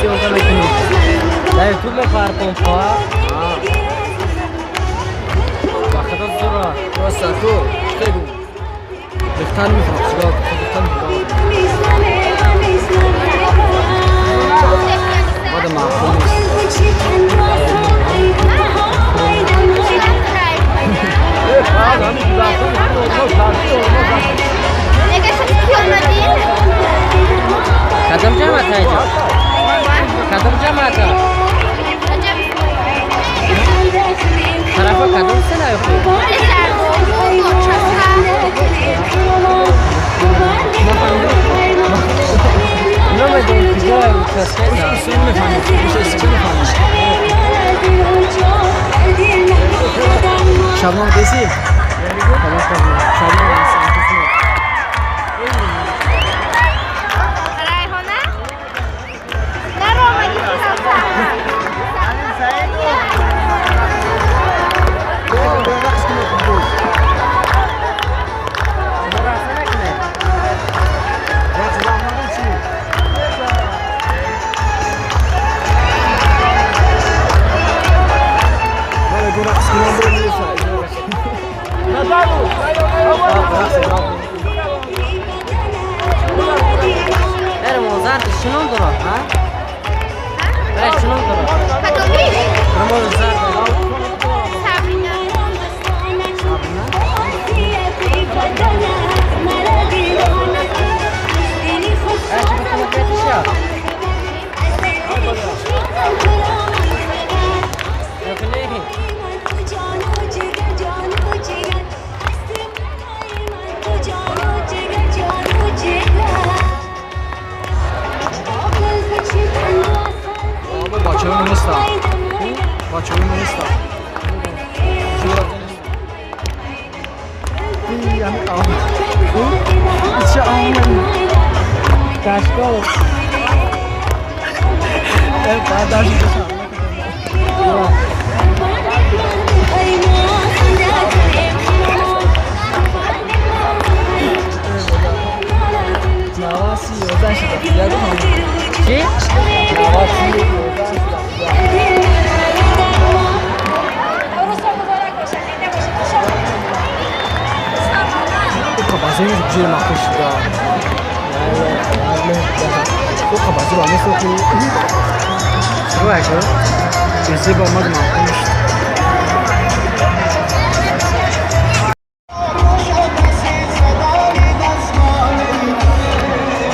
съёмка мекунӣ. Дар Ютуб мепартом. Ба худо зура. Просто ту бегу. Бехтар мехоҳам, чиго бехтар мехоҳам. Мада маъқул нест. Кадом ҷамъат айҷо? Кадом ҷамъата? Тарафа кадом сена охи? Намедонам куҷо участка. Ҳусейн мефаҳмид, Ҳусейн мефаҳмид. Шабнам деси? Шабнам аст. Райҳона? Наромади. Рақс накунед. Рақс бахмадан чӣ? Ман гу рақс кунам бо меша. Рақс бахмадан. Бер мозар чунон дорад, ҳа? Бер чунон дорад. Кадомиш? Рамоз зар дорад. Сабрина. Э, чӣ бикунад бетиша? Ёки не? Баба бачаҳои мо нестанд. Бачаҳои мо нестанд. Чӣ омад? Кашкол. Э, баъд дашт. Наваси ёздаҳ шуда. Ягон Чӣ? Наваси 11 шуда. Қабазои ҷир махуш шуда. Ӯ қабазиро месохӣ. Чӣ? Зеба омад махуш.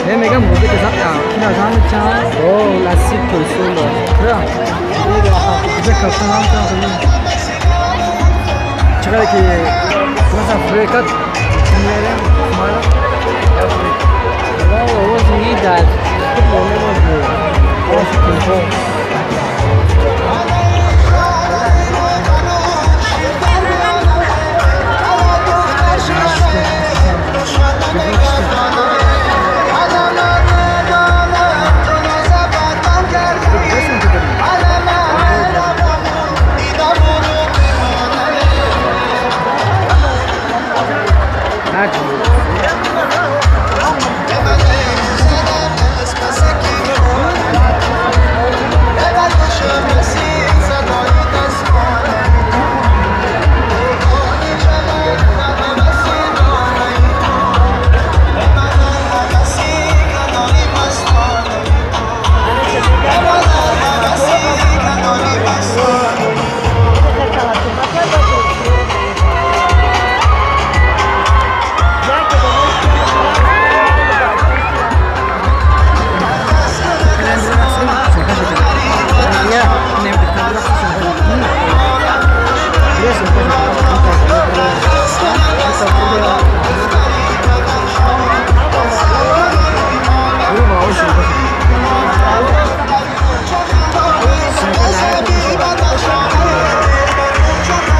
Не мегам бозӣ ки зан кина зан чанд? О, насиб тойсун дор. Кира? Куҷа кафтан ҳам чанд? Чақадар ки масалан фрекат меарем, мара я фрек. Ва овози ни дар хуб монемоз. Овози телефон. Наҷ.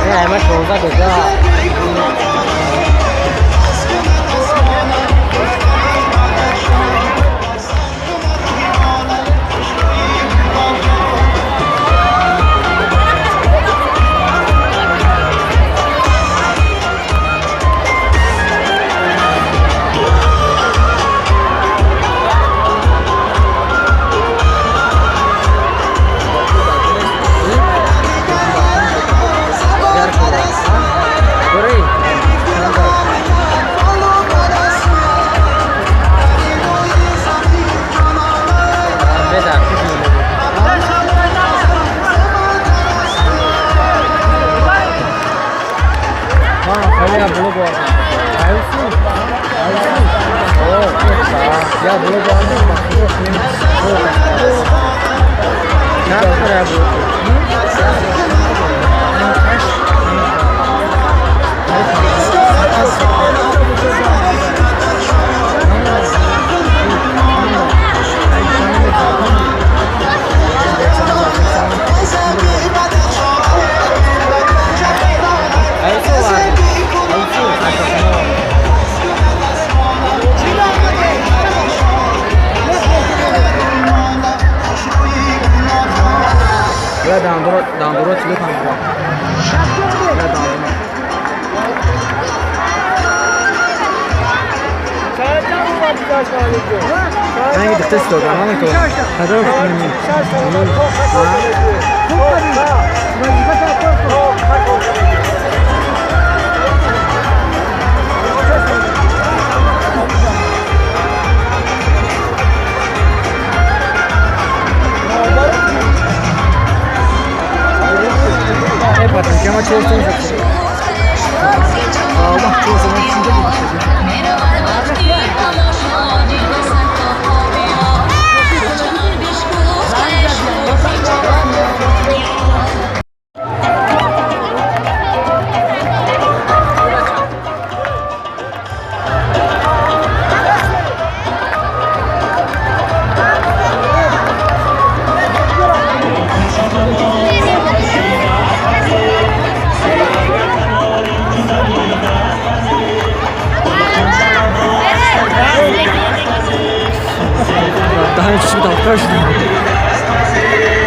Э, ама 16 дақиқа. Я блог алdım bak. Чанд қара буд? Я дандуро дандуро телефон кун. Я дандуро. Ранги духта истода, мама ко. Хадо Патанкама чорсон шуд. Аллоҳ чорсон шуд. Даҳани чишми давтар шуд.